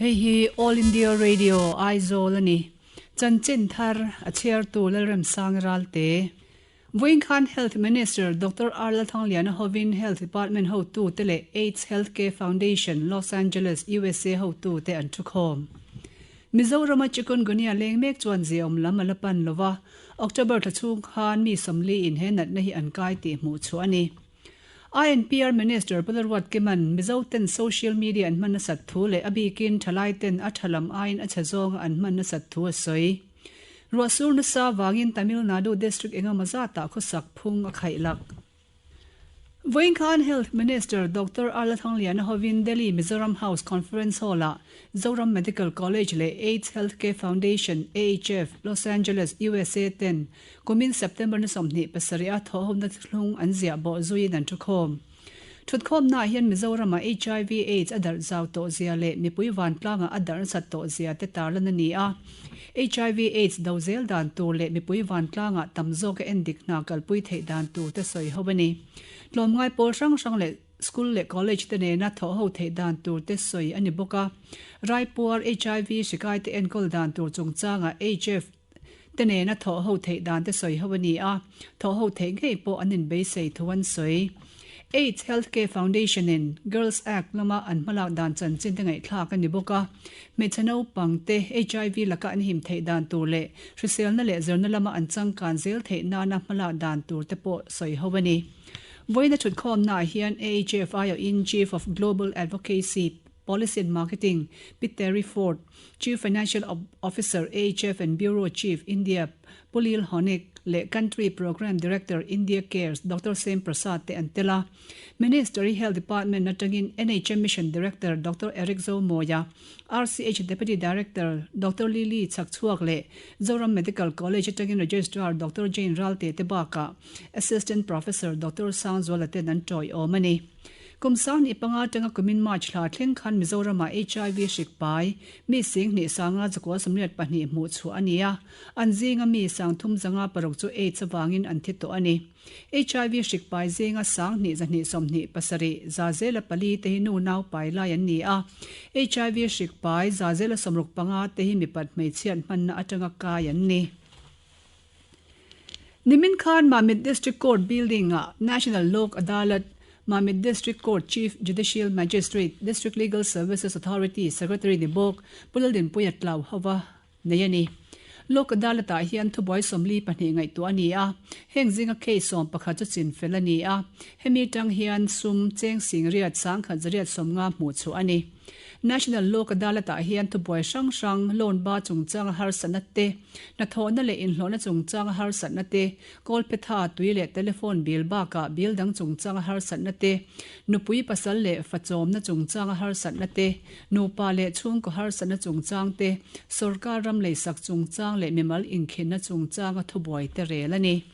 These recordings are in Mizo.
Hei hi All India Radio, Aizawl a ni. Chanchin thar a chhiartu Lalremsang Ralte. Vawiin khan Health Minister Doctor R Lalthangliana hovin Health Department hotute leh AIDS Healthcare Foundation, Los Angeles, USA hotute an thukhawm. Mizorama Chikungunya leng mek chuan ziaawm lam a la pan lo va, October thla chhung khan mi 40 in he natna hi an kai tih hmuh chhuah a ni. INPR Minister Pu Lalruat Kima'n Mizo ten social media an hman nasat thu leh a bikin thalai ten a tha lam aiin a chhe zawnga an hman nasat thu a sawi. Ruahsur nasa vangin Tamil Nadu district engemaw zatah khawsak phung a khaih lak. Vawiin khan Health Minister Doctor Arla Thangliana hovin Delhi Mizoram House Conference Hall-ah Zoram Medical College leh AIDS Healthcare Foundation, AHF, Los Angeles, USA ten Kumin September ni 27 a thawhhawmna thlung an ziah bawh zuiin an thukhawm. Thutkhawmnaah hian Mizorama hiv aids a darh zau tawh zia leh mipui vantlanga a darh nasat tawh zia te tarlan a ni a. Hiv aids do zel dan tur leh mipui vantlanga tam zawka endik hna kalpui theih dan tur te sawi ho a ni. Tlawmngai pawl hrang hrang leh School leh College te nena thawh ho theih dan tur te sawi a ni bawk a. Raipuar hiv hri-kaite enkawl dan tur chungchangah HF te nena thawh ho theih dan te sawi ho a ni a, thawh ho theih ngei pawh an inbeisei thu an sawi. AIDS Healthcare Foundation in Girls Act lama an hmalak dan chanchin te ngaihthlak a ni bawk a, hmeichhe naupang te hiv laka an him theih dan tur leh hriselna leh zirna lama an changkan zel theih nana hmalak dan tur te pawh sawi ho a ni. Vawiina thutkhawmnaah hian AHF aiawhin Chief of Global Advocacy, Policy and Marketing, Pi Terry Ford, Chief Financial Officer, AHF and Bureau Chief, India, Pu Lil Honig leh Country Programme Director, India Cares, Doctor Sam Prasad te an tel a. Ministry Health Department atangin NHM Mission Director Doctor Eric Zomawia, RCH Deputy Director Doctor Lily Chhakchhuak leh Zoram Medical College atangin Registrar Doctor Jane Ralte te bakah Assistant Professor Doctor Sangzuala ten an tawiawm a ni. Kum 25 atanga kumin March hla thleng khan Mizoramah hiv hrik pai mi 10,000 zakua 82 hmuh chhuah a ni a, an zinga mi 3,506 chu AIDS avangin an thi tawh a ni. Hiv hrik pai zinga 2,227 zazela pali te hi nu nau pai lai an ni a, hiv hrik pai zazela 65 te hi mipat hmeichhiat hmanna atanga kai an ni. Nimin khan Mamit District Court Building-ah National Lok Adalat, Mamit District Court Chief Judicial Magistrate, District Legal Services Authority Secretary ni bawk Pu Laldinpuia Tlau hova nei a ni. Lok Adalat-ah hian thubuai 42 ngaihtuah a ni a, heng zinga case 11 chu chin fel a ni a, hemi tang hian sum cheng singriat 1,150 hmuh chhuah a ni. National Lok Adalat-ah hian thubuai hrang hrang, loan ba chungchanga harsatna te, hnathawhna leh inhlawhna chungchanga harsatna te, kawlphetha, tui leh telephone bill bakah bill dang chungchanga harsatna te, nupui pasal leh fachawmna chungchanga harsatna te, nupa leh chhungkaw harsatna chungchang te, sorkar ram leisak chungchang leh mimal inkhinna chungchanga thubuai te rel a ni.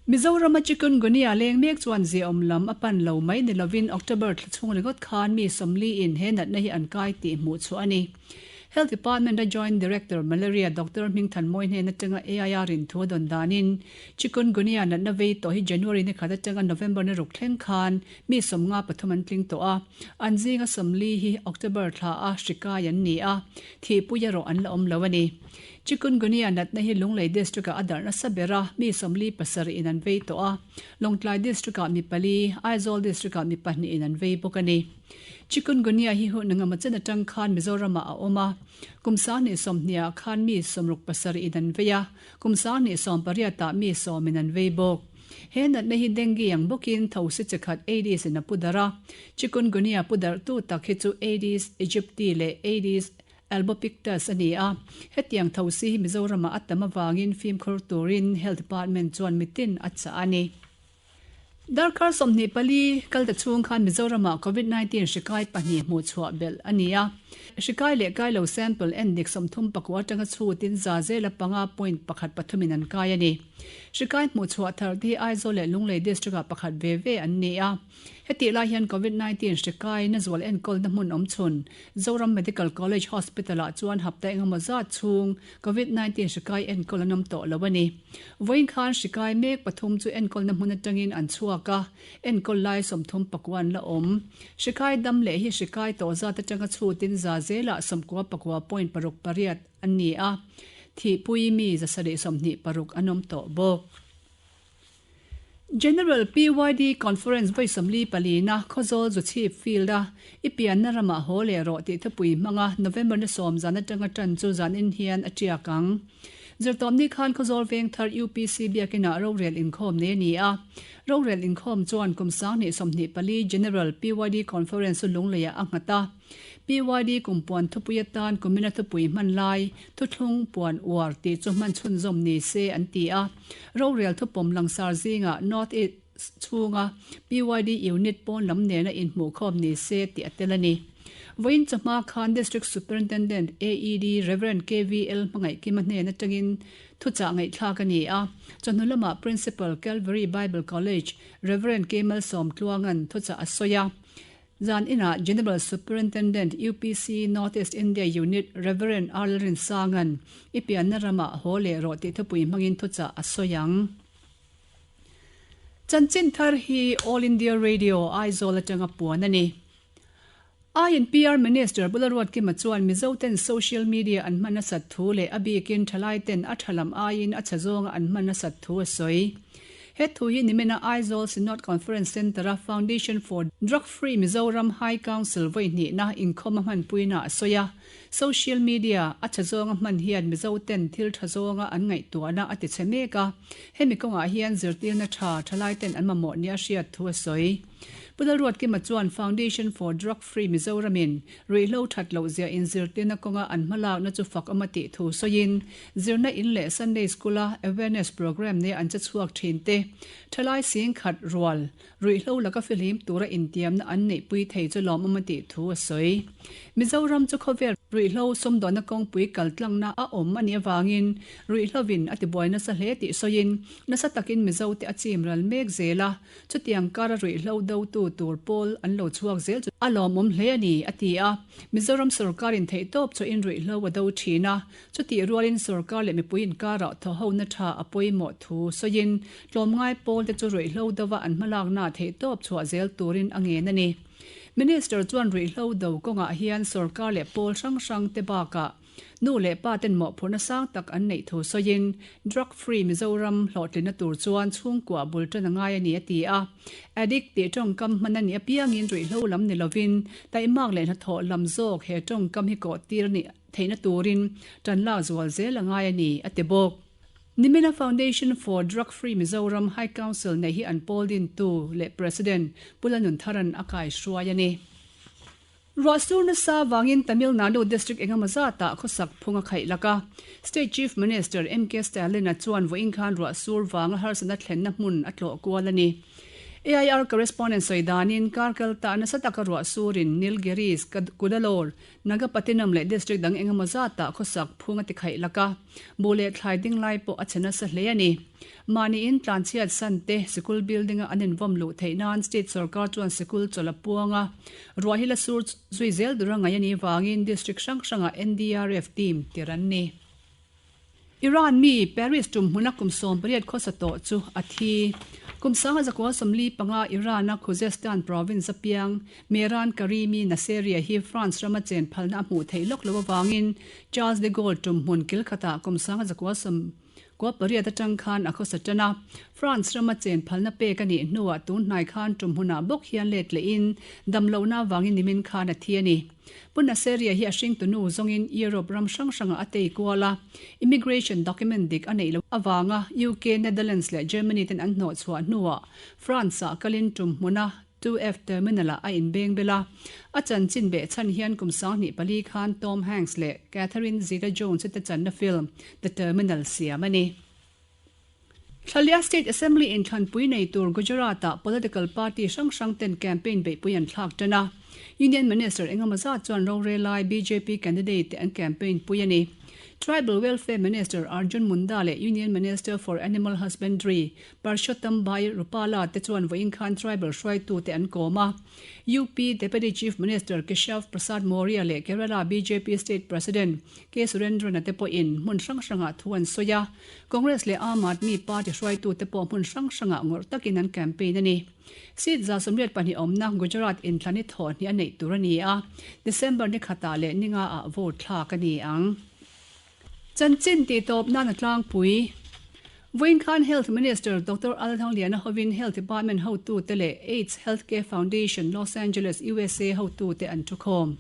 Mizorama Chikungunya leng mek chuan ziaawm lam a pan lo mai ni lovin October thla chhung ringawt khan mi 40 in he natna hi an kai tih hmuh chhuah a ni. Health Department a Joint Director Malaria Doctor Hmingthanmawi hnen atanga AIR in thu a dawn danin Chikungunya natna vei tawh hi January ni khat atanga November ni ruk thleng khan mi 53 an tling tawh a, an zinga 40 hi October thla a hri kai an ni a, thihpui erawh an la awm lo a ni. Chikungunya natna hi Lunglei District-ah a darh nasa ber a, mi 47 in an vei tawh a. Lawngtlai District-ah mi pali, Aizawl District-ah mi pahnih in an vei bawk a ni. Chikungunya hi hun engemaw chen atang khan Mizoramah a awm a, kum 2020 ah khan mi 67 in an vei a, kum 2018 ah mi 10 in an vei bawk. He natna hi dengue ang bawkin thosi chi khat Aedes in a pu darh a. Chikungunya pu darhtu tak hi chu Aedes aegypti leh Aedes Albopictus a ni a, hetiang thosi hi Mizoramah a tam avangin fimkhur turin Health Department chuan mitin a chah a ni. Darkar 24 kal ta chhung khan Mizoramah Covid 19 hri kai pahnih hmuh chhuah belh a ni a, hri kai leh kai lo sample en dik 34 atanga chhutin za zela panga point pakhat pathum in an kai a ni. Hri kai hmuh chhuah thar te hi Aizawl leh Lunglei District ah pakhat ve ve an ni a. Hetih lai hian Covid 19 hri kai na zual enkawlna hmun awm chhun Zoram Medical College Hospital ah chuan hapta engemaw zat chhung Covid 19 hri kai enkawl an awm tawh lo a ni. Vawiin khan hri kai mek pathum chu enkawlna hmun atangin an chhuak. chhuak a, enkawl lai 30 pakua an la awm. Hri kai dam leh hi hri kai tawh zat atanga chhutin za zelah 99 point paruk pariat an ni a, thihpui mi 726 an awm tawh bawk. General PYD Conference vawi 44 na Khawzawl Zuchhip Field-a i pianna ramah haw leh rawh tih thupui hmanga November ni sawm zan atanga tan chu zanin hian a tiak ang. Zirtawpni khan Khawzawl Vengthar UPC biakinah rorel inkhawm nei a ni a. Rorel inkhawm chuan kum 2024 General PYD Conference chu lungleiah a nghat a. PYD kum puan thupui atan kumina thupui hman lai thuthlung puan uar tih chu hman chhunzawm ni se an ti a. Rorel thupawm langsar zingah North East chhunga PYD unit pawn lam nena inhmuhkhawm ni se tih a tel a ni. Vawiin chawhma khan District Superintendent AED Rev KVL Hmangaihkima hnen atangin thuchah ngaihthlak a ni a. Chawhnu lamah Principal Calvary Bible College Rev K Malsawmtluanga'n thuchah a sawi a. Zan inah General Superintendent UPC North East India Unit Rev R Lalrinsanga'n i pianna ramah haw leh rawh tih thupui hmangin thuchah a sawi ang. Chanchin thar hi All India Radio Aizawl atanga puan a ni. INPR Minister Bula Ruatkima chuan Mizo ten social media an hman nasat thu leh a bikin thalai ten a tha lam aiin a chhe zawnga an hman nasat thu a sawi. He thu hi nimina Aizawl Synod Conference Centre-a Foundation for Drug Free Mizoram High Council vawi hnihna inkhawm a hmanpuina a sawi a. Social media a chhe zawnga hman hian Mizo ten thil tha zawnga an ngaihtuahna a ti chhe mek a, hemi kawngah hian zirtirna tha thalai ten an mamawh nia hriat thu a sawi. Pu Lalruatkima chuan Foundation for Drug Free Mizoramin ruihhlo that loh zia inzirtirna kawnga an hmalakna chu fak awm a tih thu sawiin zirna in leh Sunday School-a awareness programme nia an che chhuak thin te thalai sing khat rual ruihhlo laka fihlim tura intiamna an neihpui thei chu lawmawm a tih thu a sawi. Mizoram chu khawvel ruihhlo sumdawnna kawngpui kaltlangna a awm a nih avangin ruihhlovin a tibuai nasa hle tih sawiin nasa takin Mizote a chim ral mek zel a, Chutiang kara ruihhlo dotu tur pawl an lo chhuak zel chu a lawmawm hle a ni, a ti a. Mizoram sorkarin theihtawp chawhin ruihhlo a do thin a, chutih rualin sorkar leh mipui inkarah thawhhona tha a pawimawh thu sawiin tlawmngai pawlte chu ruihhlo dova an hmalaknaah theihtawp chhuah zel turin a ngen a ni. Minister chuan ruihhlo do kawngah hian sorkar leh pawl hrang hrangte bakah Nu leh pa ten mawhphurhna sang tak an neih thu sawiin, Drug Free Mizoram hlawhtlinna tur chuan chhungkua bul tan a ngai a ni a ti a. Addict tih tawngkam hman a nih apiangin ruihhlo lam ni lovin taihmak leh hnathawh lam zawk he tawngkam hi kawh tir a nih theihna turin tan lak zual zel a ngai a ni a ti bawk. Nimina Foundation for Drug Free Mizoram High Council neih hi an pawl dintu leh President Pu Lalnunthara'n a kaihruai a ni. Ruah sur nasa vangin Tamil Nadu district engemaw zatah khawsak phung a khaih lak a. State Chief Minister MK Stalin-a chuan vawiin khan ruah sur vanga harsatna thlenna hmun a tlawh kual a ni. AIR correspondent sawi danin kar kal ta nasa taka ruah surin Nilgiris, Kudalore, Nagapattinam leh district dang engemaw zatah khawsak phung a ti khaih lak a. Buh leh thlai ding lai pawh a chhe nasa hle a ni. Mahniin tlanchhiat san te sikul building-a an invawm luh theih nan state sorkar chuan sikul chawlh a puang a, ruah hi la sur zui zel dur a ngaih a nih vangin district hrang hrangah NDRF team tir an ni. Iran mi Paris tum hmuna kum 18 khawsa tawh chu a thi. Kum 1945 Iran-a Khuzestan province a piang Mehran Karimi Naseria hi France rama chen phalna a hmuh theih lawk loh avangin Charles de Gaulle tum hmun kil khatah kum 1908 atang khan a khawsa tan a. France rama chen phalna pek a nih hnuah tun hnai khan tum hunah bawk hian let lehin dam lohna avangin nimin khan a thi a ni. Pu Naseria hi a hringtunu zawngin Europe ram hrang hrangah a tei kual a, immigration document dik a neih loh avanga UK, Netherlands leh Germany ten an hnawhchhuah hnuah France-ah kalin tum hmuna 2F Terminal-ah a inbeng bel a. A chanchin beh chhan hian kum 24 khan Tom Hanks leh Catherine Zeta-Jones te channa film The Terminal siam a ni. Thlalia State Assembly inthlanpui nei tur Gujarat-ah political party hrang hrang ten campaign beihpui an thlak tan a. Union Minister engemaw zat chuan rorelai bjp candidate te an campaign pui a ni. Tribal Welfare Minister Arjun Munda leh Union Minister for Animal Husbandry Parshottam Bhai Rupala te chuan vawiin khan tribal hruaitute an kawm a. UP Deputy Chief Minister Keshav Prasad Maurya leh Kerala bjp State President K Surendran-a te pawhin hmun hrang hrangah thu an sawi a. Congress leh Aam Aadmi Party hruaitute pawh hmun hrang hrangah ngawrh takin an campaign a ni. Seat 122 awmna Gujarat inthlan hi thawh hnih a neih tur a ni a, December ni khatah leh ni ngaah vote thlak a ni ang. Chanchin tih tawp nan a tlangpui. Vawiin khan Health Minister Doctor Al Thangliana hovin Health Department hotute leh AIDS Healthcare Foundation, Los Angeles, usa hotute an thukhawm.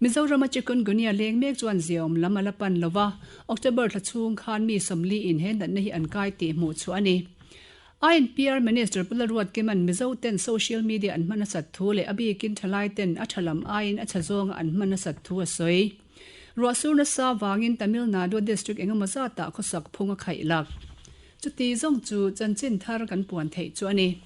Mizorama Chikungunya leng mek chuan ziaawm lam a la pan lo va, October thla chhung khan mi 40 in he natna hi an kai tih hmuh chhuah a ni. INPR Minister Pu Laruat Kima'n Mizo ten social media an hman nasat thu leh a bikin thalai ten a tha lam aiin a chha zawnga an hman nasat thu a sawi. Ruahsur nasa vangin Tamil Nadu district engemaw zatah khawsak phung a khaih lak. Chuti zawng chu chanchin thar kan puan theih chu a ni.